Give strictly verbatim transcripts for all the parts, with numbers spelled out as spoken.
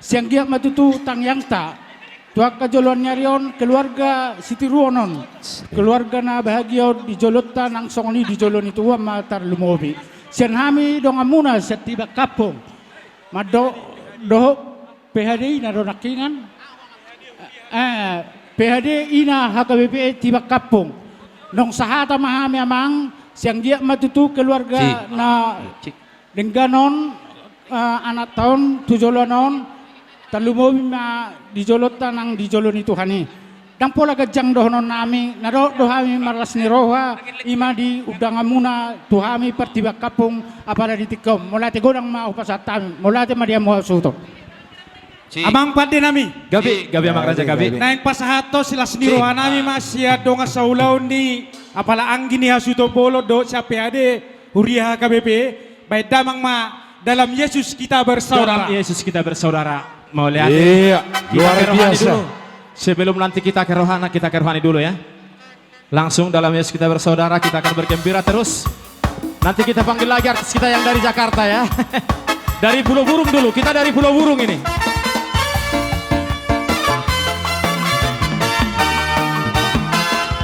Sian giat ma tutu tangiangta tu angka joloan ni ari on, keluarga sitiruon on, keluarga na bahagia on di jolonta nang songon i di jolo ni Tuhan ma tarlumobi sian hami donganmuna sian Tibak Kampung. Mandok dohot P H D ina do nangkiningan. Eh, P H D ina H K B P Tibak Kampung. Naung sahata ma hami amang, sian giat ma tutu keluarga na denggan on, eh, anakta on tu joloan on, tarlumobi ma di jolonta nang di jolo ni Tuhan i. Ndang pola ganjang dohonon nami, na dohot do hami marlas ni roha, i ma di undanganmuna tu hami partibak kampung, apala di tingki on. Mauliate godang ma hupasahat hami, mauliate ma di hamu hasuhuton. Amang pande nami. Gabe, gabe amang raja, gabe. Naeng pasahathon silas ni roha nami ma sian dongan saulaon ni apala anggi ni hasuhuton bolon dohot sian P H D huria H K B P, baen damang ma, dalam Yesus kita bersaudara. Dalam Yesus kita bersaudara. Mauliate. Iya, luar biasa. Sebelum nanti kita ke rohana, kita ke rohani dulu ya. Langsung dalam Yesus kita bersaudara, kita akan bergembira terus. Nanti kita panggil lagi artis kita yang dari Jakarta ya. Dari Pulau Burung dulu, kita dari Pulau Burung ini.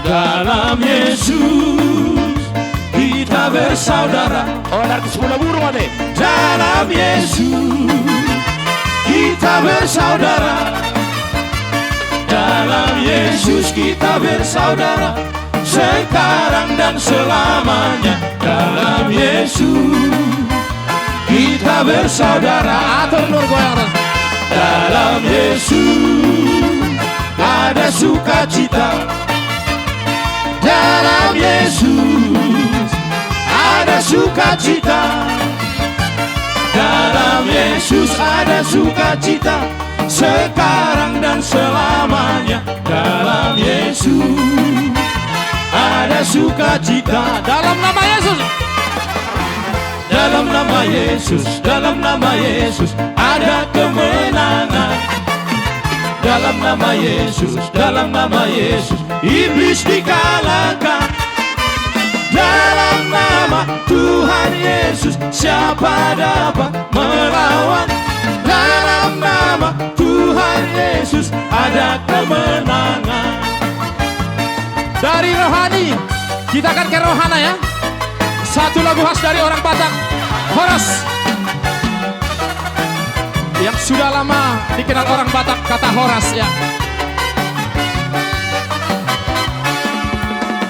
Dalam Yesus kita bersaudara. Oh, artis Pulau Burung ada. Dalam Yesus kita bersaudara. Dalam Yesus kita bersaudara. Sekarang dan selamanya. Dalam Yesus kita bersaudara. Atur nur goyang. Dalam Yesus ada sukacita. Dalam Yesus ada sukacita. Dalam Yesus ada sukacita. Sekarang dan selamanya. Dalam Yesus ada sukacita. Dalam nama Yesus. Dalam nama Yesus, dalam nama Yesus ada kemenangan. Dalam nama Yesus, dalam nama Yesus iblis dikalahkan. Dalam nama Tuhan Yesus siapa dapat melawan? Dalam nama Tuhan Yesus ada kemenangan. Dari rohani, kita akan ke rohana ya. Satu lagu khas dari orang Batak. Horas. Yang sudah lama dikenal orang Batak, kata horas ya.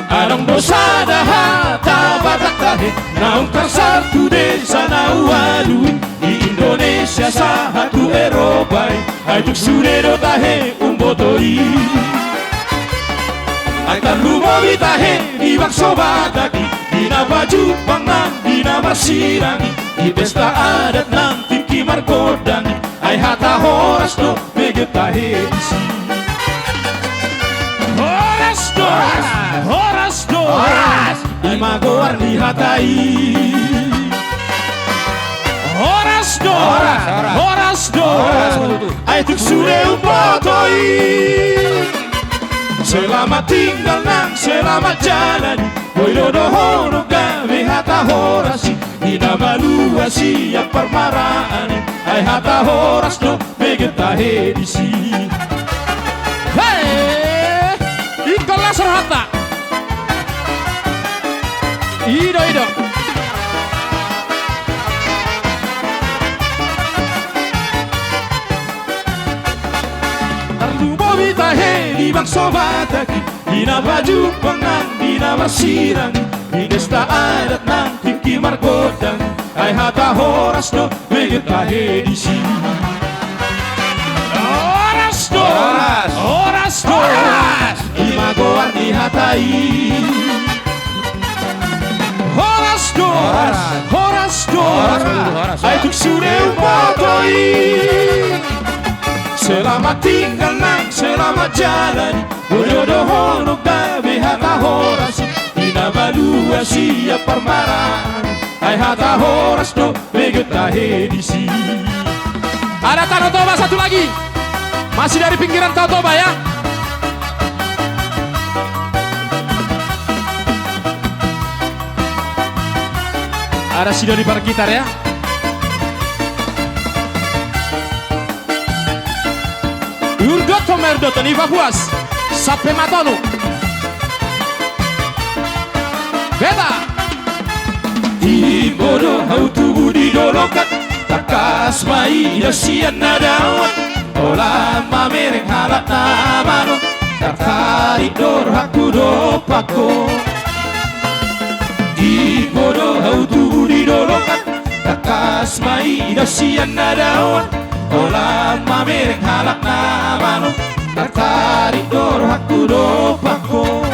Adong do sada hata Batak tahe, naung tarsar tu desa na ualu i, di Indonesia sahat tu Eropa i, ai tung sude do tahe umboto i. Ai tarlumobi tahe di bangso Batak i, di na pajumpang nang di na marsirang i, di pesta adat nang tingki margondang i, ai hata horas do bege tahe disi. Horas do, horas do, horas. I ma goar ni hata i. Horas do, horas, horas do. Ai tung sude umboto i. Selamat tinggal nang selamat jalan i. Boi do dohonon gabe hata horas i. Di na malua sian parmaraan i. Ai hata horas do bege tahe disi. Hei! Ingkon las rohanta. I do, i do. Tarlumobi tahe di bangso Batak i, di na pajumpang nang di na marsirang i, di pesta adat nang tingki margondang i, ai hata horas do bege tahe disi. Horas do, horas, horas do, horas. I ma goar ni hata i. Horas do, horas, horas do, horas, horas. Ai tung sude umboto i. Selamat tinggal nang selamat jalan i. Boi do dohonon gabe hata horas i. Di na malua sian parmaraan i. Ai hata horas do bege tahe disi. Ada Tano Toba satu lagi. Masih dari pinggiran Tano Toba ya. Ada si Dodi pargitar ya. Dohot ni Papuas sampe ma tolu. Beta. Imbo do hau tubu di dolok an, tangkas ma idaon sian na daoan. Holan mamereng halak na malo, tartarik do rohangku dompak ho. Imbo do hau tubu di dolok an, tangkas ma idaon sian na daoan. Holan mamereng halak na malo, tartarik do rohangku dompak ho.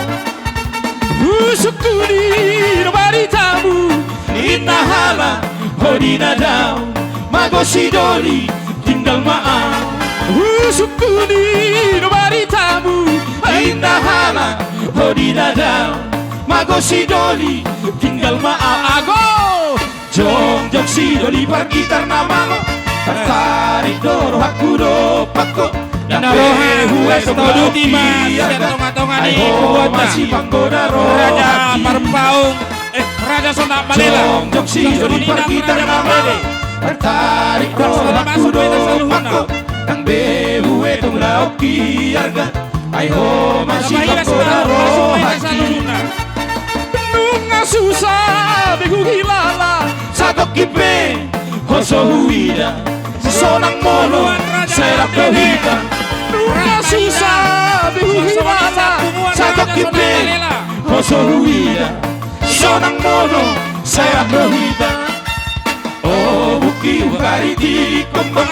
Husungkun i do baritamu, ninna halak ho di na dao, mago si Doli, tinggal ma au. Husungkun i do baritamu, ninna halak ho di na dao, mago si Doli, tinggal ma au. Ago! Jongjong si Doli pargitar na malo, tartarik do rohangku dompak ho. Ndang be huetong laho piarga, ai ho ma sipanggoda rohangki. Raja Parpaung, eh, Raja Sonang Malela. Jongjong si Doli pargitar na malo, tartarik do rohangku dompak ho. Ndang be huetong laho piarga, ai ho ma sipanggoda rohangki. Nunga susa be huhilala, satongkin pe ho so huida. Sonang molo sai rap do hita. Nunga susa be huhilala, satongkin pe ho so huida. Sonang molo sai rap do hita. O bungki, hukaritik ho ma,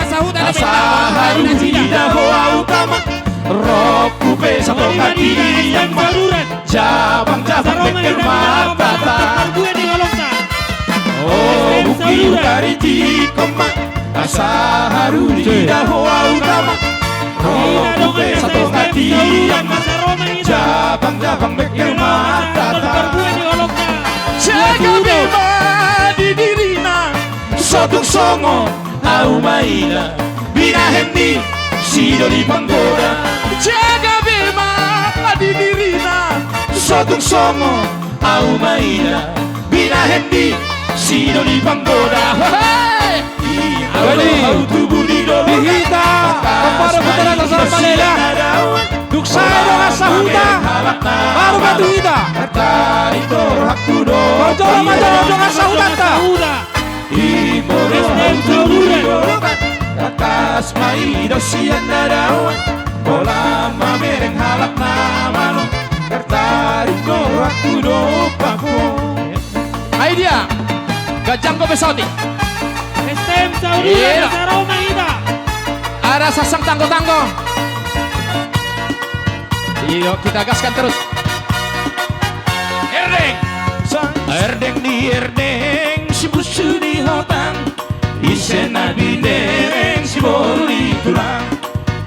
asa haru diida ho ahu tama. Rohangku pe satonga tiang ma, jabang-jabang bengkel matata. O bungki, hukaritik ho ma, asa haru diida ho ahu tama. Rohangku pe satonga tiang ma, jabang-jabang bengkel matata. Jaga be ma di dirina, so tung songon ahu ma ina, binahen ni si Doli panggoda. Jaga be ma di dirina, so tung songon ahu ma ina, binahen ni si Doli panggoda. Hehe! Jadi, hau tubu di dolok an, di hita, tangkas ma idaon sian na daoan. Dung sae dongan sahuta, baru ma tu hita. Tartarik do rohangku dompak ho. Parjolo ma jolo dongan sahutanta. Imbo do hau tubu di dolok an, tangkas ma idaon sian na daoan. Holan mamereng halak na malo, tartarik do rohangku dompak ho. Ai dia, ganjang do be saotik. S T M Saudara, iya, asa ro ma hita. Ada sasang tanggo-tanggo. Iyo, kita gaskan terus. Erdeng. Erdeng di erdeng, si busu di hotang. Ise na binereng, si boru di tulang.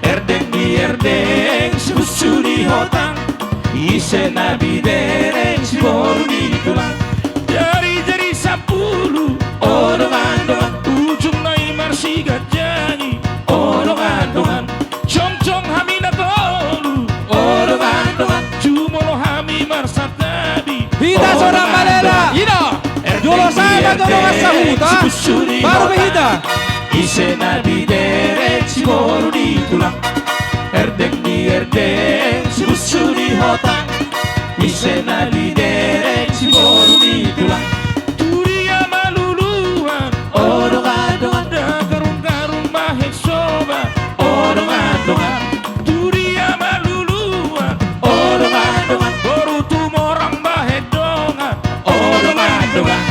Erdeng di erdeng, si busu di hotang. Ise na binereng, si boru di tulang. Jari-jari sampulu, o dongan-dongan. Ujungna i marsiganjang i, o dongan-dongan. Jongjong hami na tolu, o dongan-dongan. Jumolo hami marsantabi, hita Sonang Malela. Erdeng di erdeng, jolo sae ma jolo dongan sahuta, si busu di hotang. Baru ma hita. Ise na binereng, si boru di tulang. Erdeng di erdeng, si busu di hotang. Ise na binereng, si boru di tulang. Tu dia maluluan, o dongan-dongan. Ndang garung-garung bahen soba, o dongan-dongan. Tu dia maluluan, o dongan-dongan. Boru tumorang bahen dongan, o dongan-dongan.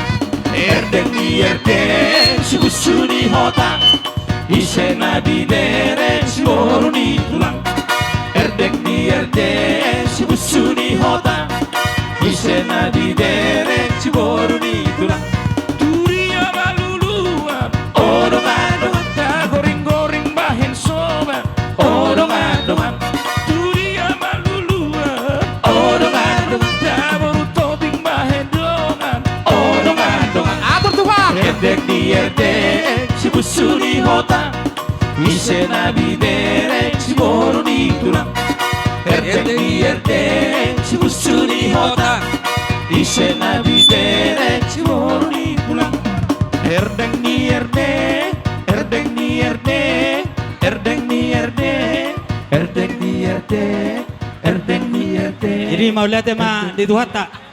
Erdeng di erdeng, si busu di hotang. Ise na binereng, si boru di tulang. Erdeng di erdeng, si busu di hotang. Ise na binereng, si boru di tulang. Tu dia maluluan, o dongan-dongan. Ndang goring-goring bahen soba, o dongan-dongan. Tu dia maluluan, o dongan-dongan. Ndang boru tobing bahen dongan, o dongan-dongan. Atur Tuhan. Erdeng di erdeng, si busu di hotang. Ise na binereng, si boru di tulang. Erdeng di erdeng, si busu di hotang. Ise na binereng, si boru di tulang. Erdeng di erdeng, erdeng di erdeng, erdeng di erdeng, erdeng di Jadi mauliate ma di Tuhanta.